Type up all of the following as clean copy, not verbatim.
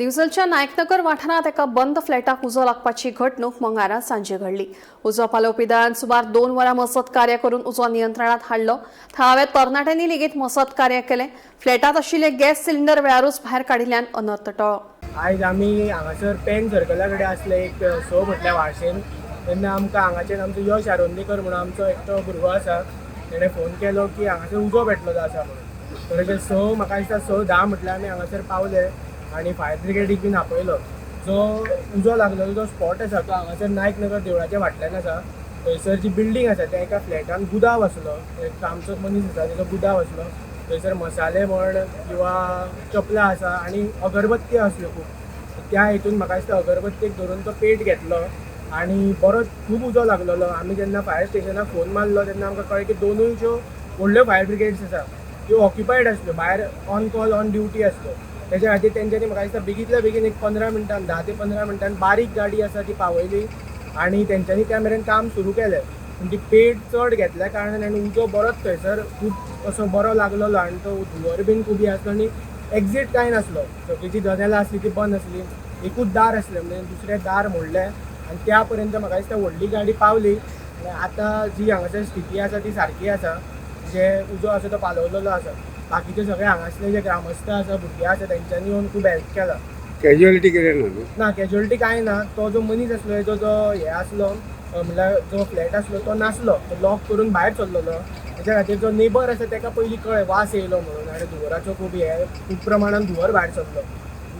दिवचलच्या नायकनगर वाठारांत एका बंद फ्लॅटाक उजो लागपाची घडणूक मंगळारा सांजे घडली. उजो पालोवपी दळान सुमार 2 वरां मसत कार्य करून उजो नियंत्रणात हाडलो. थळाव्या तरणाट्यांनी लेगीत मसत कार्य केलें. फ्लॅटात आशिल्ले गॅस सिलिंडर वेळारूच भायर काडिल्ल्यान अनर्थ टळ्ळो. आयज आमी हांगासर पेन सर्कला कडेन आसले एक स म्हटल्या वाळशेन, तेन्ना आमकां हांगाच्यान आमचो यश आरोंदेकर म्हणून आमचो एकटो भुरगो आसा, तेणें फोन केलो की हांगासर उजो पेटलो आसा म्हणून. तर अशें स, म्हाका दिसता 6:10 म्हटल्यार आमी हांगासर पावले आनी फायर ब्रिगेडीक बीन आपयलो. जो उजो लागलेलो जो स्पॉट आसा तो हांगासर नायक नगर देवळाच्या फाटल्यान आसा. थंयसर जी बिल्डींग आसा त्या एका फ्लॅटान गुदांव आसलो, एक आमचोच मनीस आसा तेजो गुदांव आसलो. थंयसर मसाले म्हण किंवा चपलां आसा आनी अगरबत्ती आसल्यो खूब. त्या हितून म्हाका दिसता अगरबत्तीक धरून तो पेट घेतलो आनी बरो खूब उजो लागलेलो. आमी जेन्ना फायर स्टेशनाक फोन मारलो तेन्ना आमकां कळ्ळें की दोनूय ज्यो व्हडल्यो फायर ब्रिगेड्स आसा त्यो ऑक्युपायड आसल्यो, भायर ऑन कॉल ऑन ड्युटी आसल्यो. तेच्या खातीर तेंच्यांनी म्हाका दिसता बेगींतल्या बेगीन एक 15 मिनटान, 10 ते 15 मिनटान बारीक गाडी आसा ती पावयली आनी तेंच्यांनी त्या मेरेन काम सुरू केलें. पूण ती पेट चड घेतल्या कारणान आनी उजो बरोच थंयसर खूब असो बरो लागलेलो आनी तो धुंवर बीन खूब हें आसलो आनी एक्झीट कांय नासलो. सगळीं जी जनेलां आसलीं ती बंद आसली, एकूच दार आसलें, म्हणजे दुसरें दार मोडलें आनी त्या पर्यंत म्हाका दिसता व्हडली गाडी पावली. आनी आतां जी हांगासर स्थिती आसा ती सारकी आसा, जे उजो आसा तो पालवलेलो आसा. बाकीचे सगळे हांगासले जे ग्रामस्थ आसा, भुरगे आसा, तेंच्यांनी येवन खूब हेल्प केला. कॅज्युअलिटी कितें ना न्हू? ना, कॅज्युअलिटी कांय ना. तो जो मनीस आसलो, जो जो हे आसलो, म्हणल्यार जो फ्लॅट आसलो तो नासलो, तो लॉक करून भायर सरलेलो. तेच्या खातीर जो नेबर आसा तेका पयलीं कळ्ळें वास येयलो म्हणून आनी धुंवराचो खूब हे खूब प्रमाणान धुंवर भायर सरलो.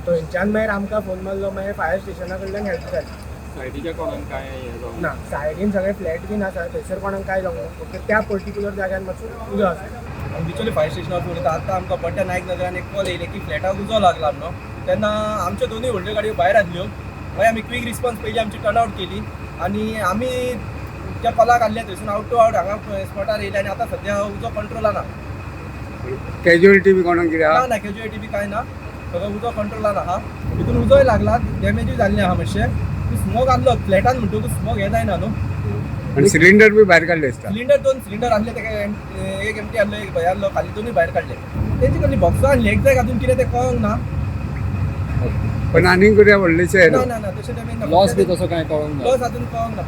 थंयच्यान मागीर आमकां फोन मारलो, मागीर फायर स्टेशना कडल्यान हेल्प जाली. सायडीच्या कोणाक काय हें जावंक ना, सायडीन सगळे फ्लॅट बीन आसा, थंयसर कोणाक कांय जावंक ना, फक्त त्या पर्टिक्युलर जाग्यार मातसो उजो आसा. आमी बिचोली फायर स्टेशनार फोन येता. आतां आमकां बड्ड्या नायक नगरान एक कॉल येयले की फ्लॅटाक उजो लागला म्हणून. तेन्ना आमच्यो दोनूय व्हडल्यो गाडयो भायर आसल्यो. मागीर आमी क्वीक रिस्पॉन्स पयली आमची टर्न आवट केली आनी आमी त्या कॉलाक आसले थंयसून आवट टू आवट हांगा स्पॉटार येयले आनी आतां सद्या उजो कंट्रोलान आहा. कॅज्युअलिटी बी कोणाक कितें ना आहा? ना, कॅज्युअलिटी बी कांय ना, सगळो उजो कंट्रोलान आहा. तितून उजोय लागला, डॅमेजूय जाल्लें आहा मातशें. स्मोक आसलो फ्लॅटान म्हणटकूच स्मोक हें जायना न्हू. आनी सिलिंडर बी भायर काडले दिसता. सिलिंडर, दोन सिलिंडर आसले, तेका एक एमटी आसलो, एक भंय आसलो, खाली दोनूय भायर काडले. तेंचे कडली बॉक्सां आसली एक्झॅक्ट अजून कितें तें कळोंक ना. पण आनीक कितें व्हडलेशें ना ना. ना ना, तशें डॅमेज ना. लॉस बी तसो काय कळोंक ना. लॉस अजून कळोंक ना.